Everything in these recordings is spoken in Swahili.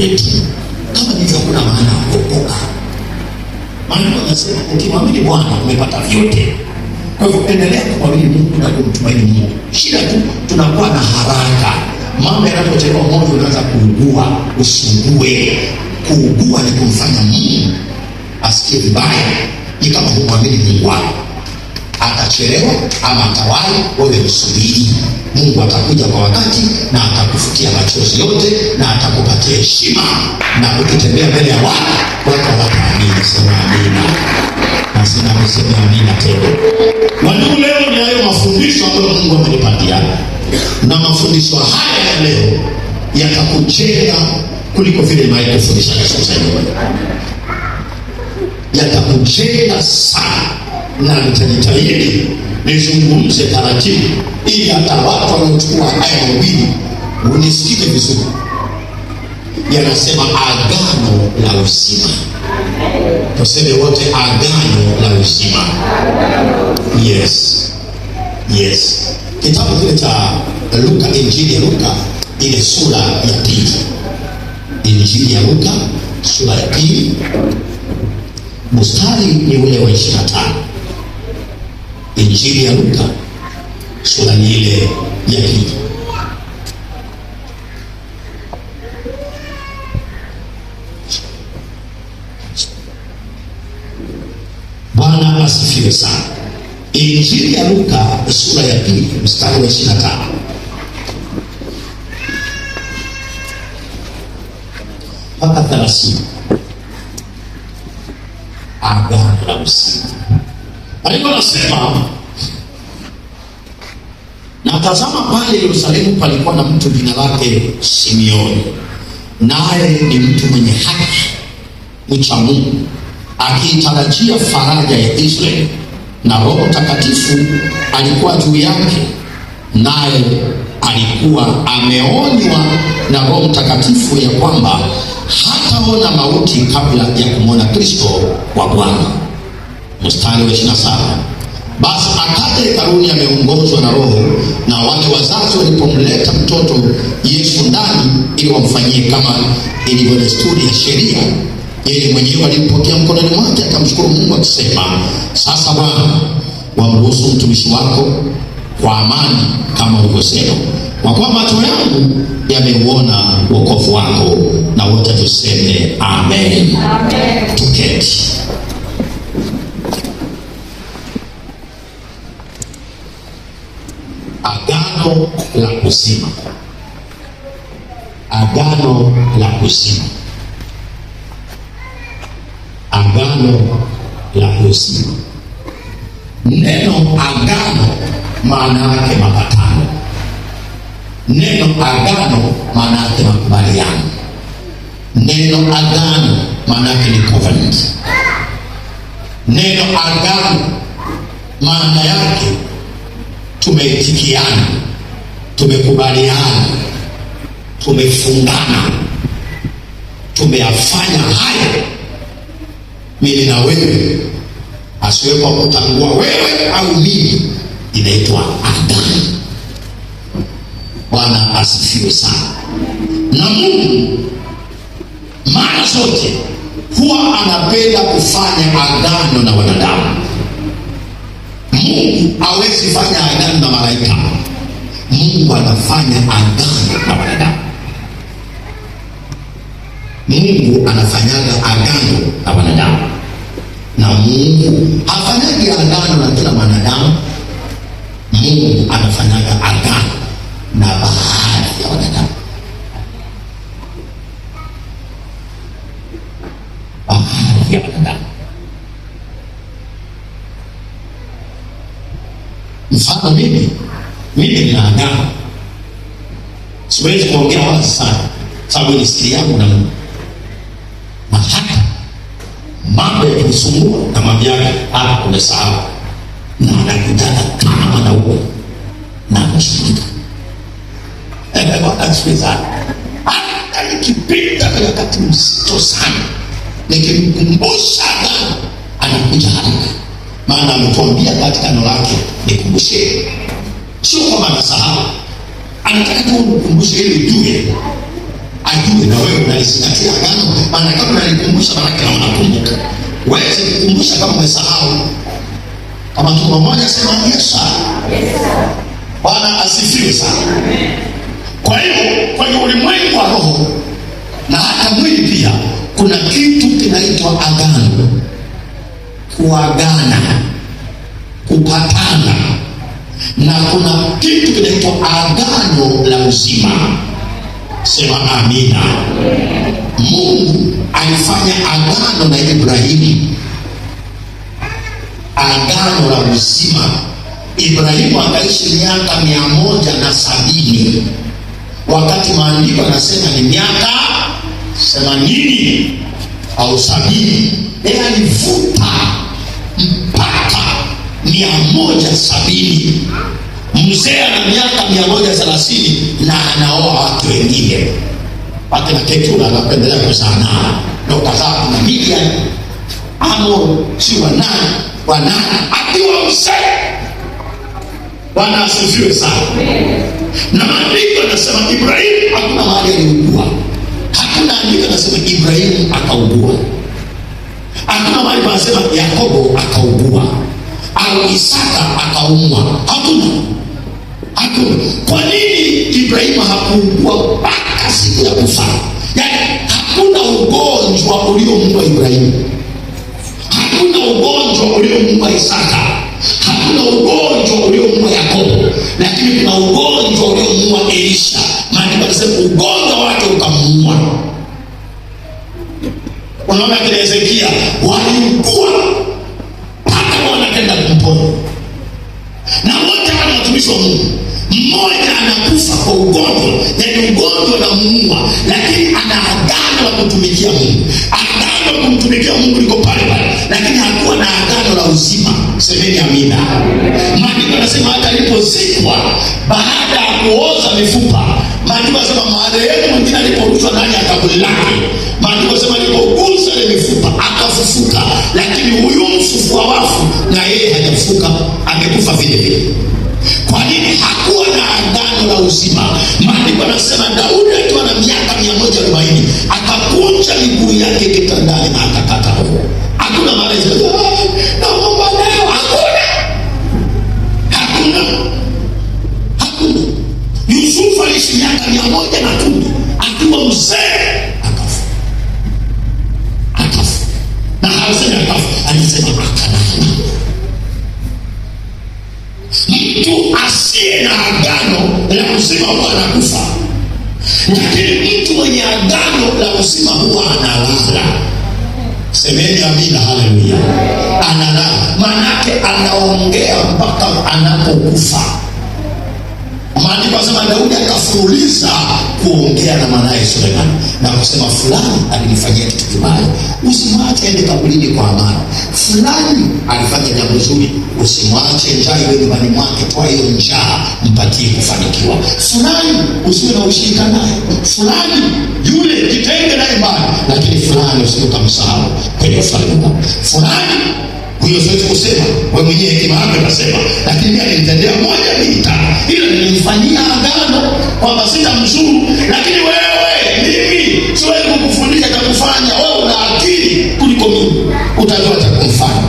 kwetu. Kama ndivyo, hakuna maana ya kuokoka. Maandiko yanasema ukimwamini Bwana umepata vyote. Kwa hivyo endelea kumwamini Mungu na kumtumaini Mungu. Shida tu tunakuwa na haraka, mambo yanapochelewa, moyo unaanza kuugua. Usugue. Kuugua ni kumfanya Mungu asikie vibaya, ni kama humwamini Mungu wako. Atachelewa ama atawahi, wewe msubiri. Mungu atakuja kwa wakati na atakufutia machozi yote na atakupatia heshima, na ukitembea mbele ya watu, watu hawataamini. Sema amina. Nasema niseme amina tena. Wandugu, leo ni hayo mafundisho ambayo Mungu amenipatia, na mafundisho haya ya leo yatakujenga kuliko vile nimewahi kufundisha siku za nyuma. Yatakujenga sana, na nitajitahidi nizungumze taratibu, ili hata watu wanaochukua haya mahubiri unisikize vizuri. Yanasema agano la uzima. Tuseme wote agano la uzima. Yes, yes. Kitabu kile cha Luka, Injili ya Luka ile sura ya pili, Injili ya Luka sura ya pili mstari ni ule wa 25. Injili ya Luka sura ni ile ya pili. Bwana asifiwe sana. Injili ya Luka sura ya pili mstari wa 25. Mpaka 30. Agano la uzima. Alikuwa anasema, na tazama, pale Yerusalemu palikuwa na mtu jina lake Simeoni, naye ni mtu mwenye haki, mcha Mungu, akiitarajia faraja ya Israeli, na Roho Mtakatifu alikuwa juu yake, naye alikuwa ameonywa na Roho Mtakatifu ya kwamba hataona mauti kabla ya kumwona Kristo wa Bwana. Mstari wa 27. Basi akaja hekaluni ameongozwa na Roho, na wale wazazi walipomleta mtoto Yesu ndani ili wamfanyie kama ilivyo desturi ya sheria, yeye mwenyewe alimpokea mkononi mwake, akamshukuru Mungu akisema, sasa Bwana, wamruhusu mtumishi wako kwa amani kama ulivyosema, kwa kuwa macho yangu yameuona wokovu wako. Na wote tuseme amen. Amen. Tuketi. Agano la uzima, agano la uzima, agano la uzima. Neno agano maana yake mapatano. Neno agano maana yake makubaliano. Neno agano maana yake ni covenant. Neno agano maana yake tumeitikiana, tumekubaliana, tumefungana, tumeyafanya haya mimi na wewe, asiwepo kutangua wewe au mimi, inaitwa agano. Bwana asifiwe sana. Na Mungu mara zote huwa anapenda kufanya agano na wanadamu. Mungu hawezi fanya agano na malaika. Mungu anafanya agano na wanadamu. Mungu anafanyaga agano na wanadamu, na Mungu hafanyagi agano na kila mwanadamu. Mungu anafanyaga agano na baadhi ya wanadamu, baadhi ya wanadamu. Mfano mimi nina agano, siwezi kuongea wazi sana sababu ni siri yangu na Mungu, na hata mambo yakinisumbua namwambia hapa umesahau, na anakutaka kama na uwe na anashughulika. Bwana asifiwe sana. Hata nikipita kwa wakati mzito sana, nikimkumbusha agano anakuja haraka, maana ametuambia katika neno lake nikumbushe. Sio kwamba anasahau, anataka tu nikumbushe ili ujue, ajue Ajue na wewe unalizingatia agano, maana kama unalikumbusha, maanake na unakumbuka. Huwezi kukumbusha kama umesahau. Kama tuko pamoja, sema yes sir. Bwana asifiwe sana. Kwa hiyo kwenye ulimwengu wa roho na hata mwili pia kuna kitu kinaitwa agano, kuagana, kupatana, na kuna kitu kinaitwa agano la uzima. Sema amina. Mungu alifanya agano na Ibrahimu, agano la uzima. Ibrahimu akaishi miaka 170, wakati maandiko yanasema ni miaka 80 au 70. Yeye alivuta mpaka 170. Mzee ana miaka 130 na anaoa watu wengine wake na Ketura anapendelea kuzaa nao ndio kazaa kuna Midian, Amor, si wanane wanane, akiwa mzee. Bwana asifiwe sana. Na maandiko yanasema Ibrahimu hakuna mahali aliugua. Hakuna andiko anasema Ibrahimu akaugua. Hakuna mahali panasema Yakobo akaugua au Isaka akaumwa. Hakuna, hakuna. Kwa nini Ibrahimu hakuugua mpaka siku ya kufa? Yaani hakuna ugonjwa uliomuua Ibrahimu, hakuna ugonjwa uliomuua Isaka, hakuna ugonjwa uliomuua Yakobo, lakini kuna ugonjwa uliomuua Elisha. Maandiko yanasema ugonjwa wake ukamuua. Unaona kile Hezekia waliugua mpaka Bwana akaenda kumponya, na wote hawa ni watumishi wa Mungu. Mmoja anakufa kwa ugonjwa, yaani ugonjwa unamuua, lakini ana agano la kutumikia Mungu. Agano la kumtumikia Mungu liko pale pale, lakini hakuwa na agano la uzima. Semeni amina. Maandiko yanasema hata alipozikwa baada ya kuoza mifupa, maandiko yanasema marehemu mwingine aliporushwa ndani ya kaburi lake, maandiko yanasema alipogusa ile mifupa akafufuka, lakini huyu mfufua wafu na yeye hajafufuka, amekufa vile vile. Kwa nini? Hakuwa na agano la uzima. Maandiko yanasema Daudi akiwa na miaka 140 akakunja miguu yake kitandani na akakata roho. Hakuna maelezo. Naomba leo, hakuna, hakuna, hakuna. Yusufu aliishi miaka 110 akiwa mzee akafa, akafa. Na hasemi akafa, alisema akalala. Mtu asiye na agano la uzima huwa anakufa, lakini mtu mwenye agano la uzima huwa analala. Semeni amina, haleluya. Analala maanake anaongea mpaka anapokufa. Maandiko yanasema Daudi akafuruliza kuongea na mwanaye Sulemani na kusema, fulani alinifanyia kitu kibaya, usimwache aende kaburini kwa amani. Fulani alifanya jambo zuri, usimwache njaa iwe nyumbani mwake, toa hiyo njaa, mpatie kufanikiwa. Fulani usiwe na ushirika naye, fulani yule jitenge naye mbali, lakini fulani usije ukamsahau kwenye ufalme wako. Fulani huyo siwezi kusema, wewe mwenyewe hekima yako itasema, lakini mimi alinitendea moja mbili tatu, ila nilimfanyia agano kwamba sitamzuru, lakini wewe, mimi siwezi kukufundisha cha kufanya. Wewe una akili kuliko mimi, utajua cha kumfanya.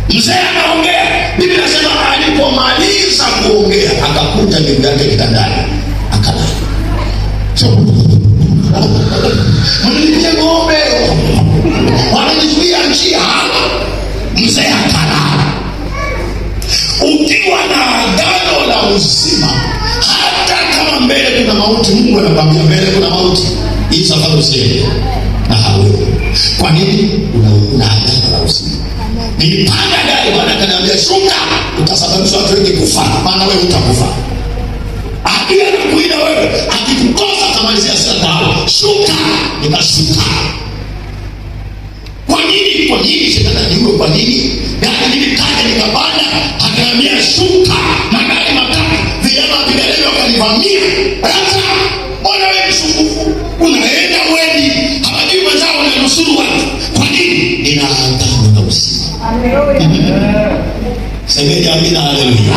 Mzee anaongea, Biblia inasema alipomaliza kuongea akakunja miguu yake kitandani akalala. Mnilipie ng'ombe, wananizuia njia. Mzee akalala. Ukiwa na agano la uzima, hata kama mbele kuna mauti, Mungu anakwambia mbele kuna mauti, hii safari usiende na hauendi. Kwa nini? Una agano la uzima. Nilipanda gari, Bwana akaniambia shuka, utasababisha watu wengi kufa, maana wewe utakufa. Adui anakuida wewe, akikukosa atamalizia silaha. Shuka, nikashuka. Kwa nini? Kwa nini shetani aniue? Kwa nini? Gari nilikaja nikapanda, akaniambia shuka. Magari matatu, vijana wapiga debe wakanivamia. Sasa mbona wewe msumbufu? Unaenda wendi, hawajui mwenzao unanusuru watu. Kwa nini? Nina agano la uzima. Semeni amina, haleluya.